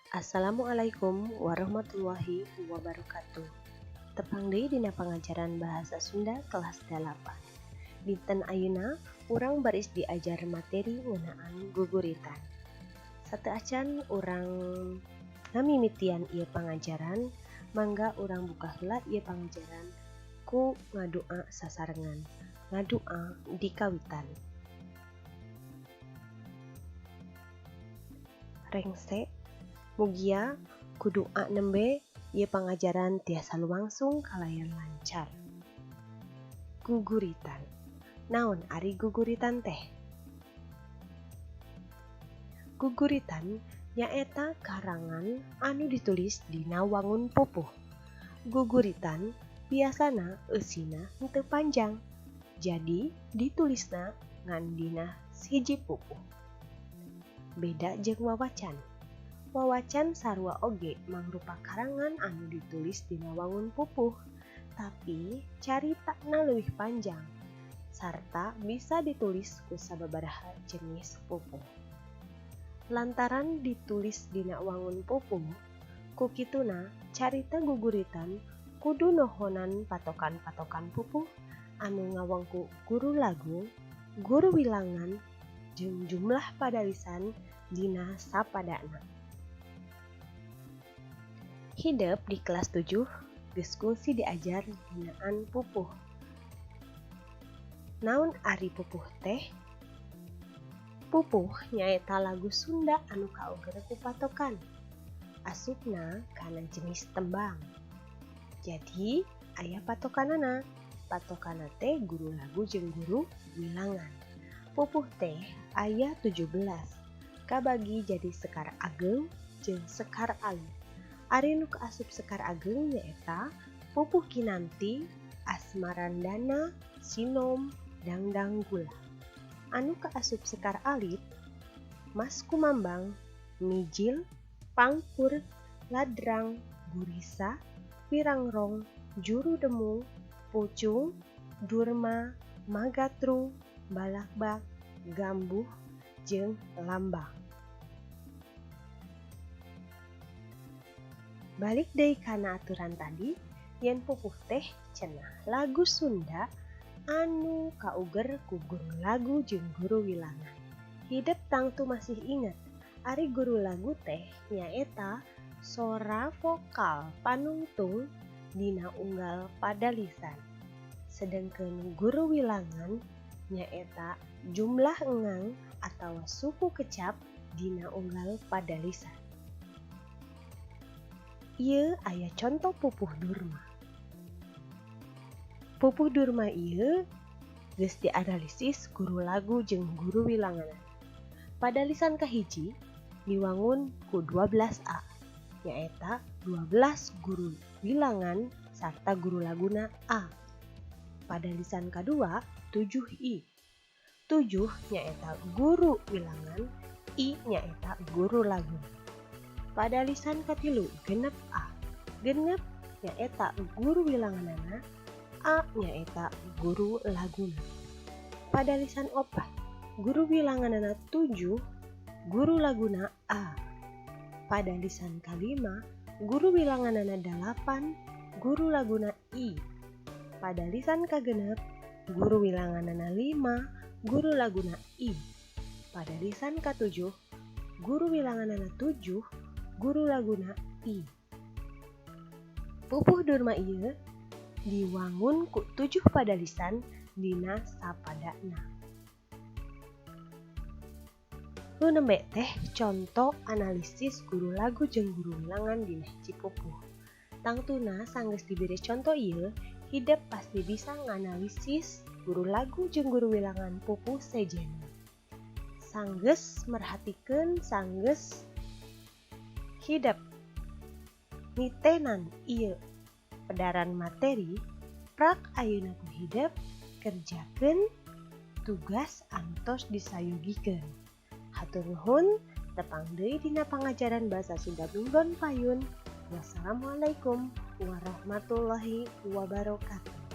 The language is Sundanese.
Assalamualaikum warahmatullahi wabarakatuh. Tepang deui dina pangajaran Bahasa Sunda kelas 8. Dinten ayeuna urang baris diajar materi ngeunaan guguritan. Sateuacan urang ngamimitian ieu pangajaran, mangga urang buka heula ieu pangajaran ku ngadua sasarengan. Ngadua dikawitan. Rengse. Mugia ku dua nembe ieu pangajaran tiasa lumangsung kalayan lancar. Guguritan. Naon ari guguritan teh? Guguritan nyaeta karangan anu ditulis dina wangun pupuh. Guguritan biasana eusina henteu panjang, jadi ditulisna ngan dina hiji pupuh. Beda jeung wawacan. Wawacan sarua oge mangrupa karangan anu ditulis dina wangun pupuh, tapi caritana leuwih panjang sarta bisa ditulis ku sababaraha jenis pupuh. Lantaran ditulis dina wangun pupuh, ku kituna carita guguritan kudu nohonan patokan-patokan pupuh anu ngawengku guru lagu, guru wilangan, jeung jumlah padalisan dina sapadana. Hidep di kelas 7 geus kungsi diajar ngeunaan pupuh. Naon ari pupuh teh? Pupuh nyaeta lagu Sunda anu kauger ku patokan. Asupna kana jenis tembang. Jadi aya patokanana. Patokanna teh guru lagu jeung guru wilangan. Pupuh teh aya 17. Kabagi jadi sekar ageng jeung sekar alit. Ari nu kaasup sekar ageng nyaeta Pupuh Kinanti, Asmarandana, Sinom, Dangdang Gula. Anu kaasup sekar alit Mas Kumambang, Mijil, Pangkur, Ladrang, Gurisa, Pirangrong, Juru Demung, Pucung, Durma, Magatru, Balakbak, Gambuh, jeung Lambang. Balik deui kana aturan tadi, yen pupuh teh cenah lagu Sunda anu kauger ku guru lagu jeung guru wilangan. Hidep tangtu masih inget, ari guru lagu teh nyaeta sora vokal panungtung dina unggal padalisan. Sedengkeun guru wilangan nyaeta jumlah engang atawa suku kecap dina unggal padalisan. Ieu aya conto pupuh Durma. Pupuh Durma ieu geus dianalisis guru lagu jeung guru wilanganana. Padalisan kahiji diwangun ku 12A, nyaeta 12 guru wilangan sarta guru laguna A. Padalisan kadua 7I. 7 nyaeta guru wilangan, I nyaeta guru lagu. Padalisan katilu genep A. Genep nyaeta guru wilanganana, A nyaeta guru laguna. Padalisan opat, guru wilanganana 7, guru laguna A. Padalisan kalima, guru wilanganana 8, guru laguna I. Padalisan kagenep, guru wilanganana 5, guru laguna I. Padalisan katujuh, guru wilanganana 7, guru laguna I. Pupuh Durma ieu diwangun ku 7 padalisan dina sapadana. Nu nembe teh conto analisis guru lagu jeung guru wilangan dina hiji pupuh. Tangtuna sanggeus dibere conto ieu, hidep pasti bisa nganalisis guru lagu jeung guru wilangan pupuh sejenna. Sanggeus merhatikeun, sanggeus hidep nitenan ieu pedaran materi, prak ayeuna ku hidep kerjakeun tugas antos disayogikeun. Hatur nuhun, tepang deui dina pangajaran Bahasa Sunda minggon payun. Wassalamualaikum warahmatullahi wabarakatuh.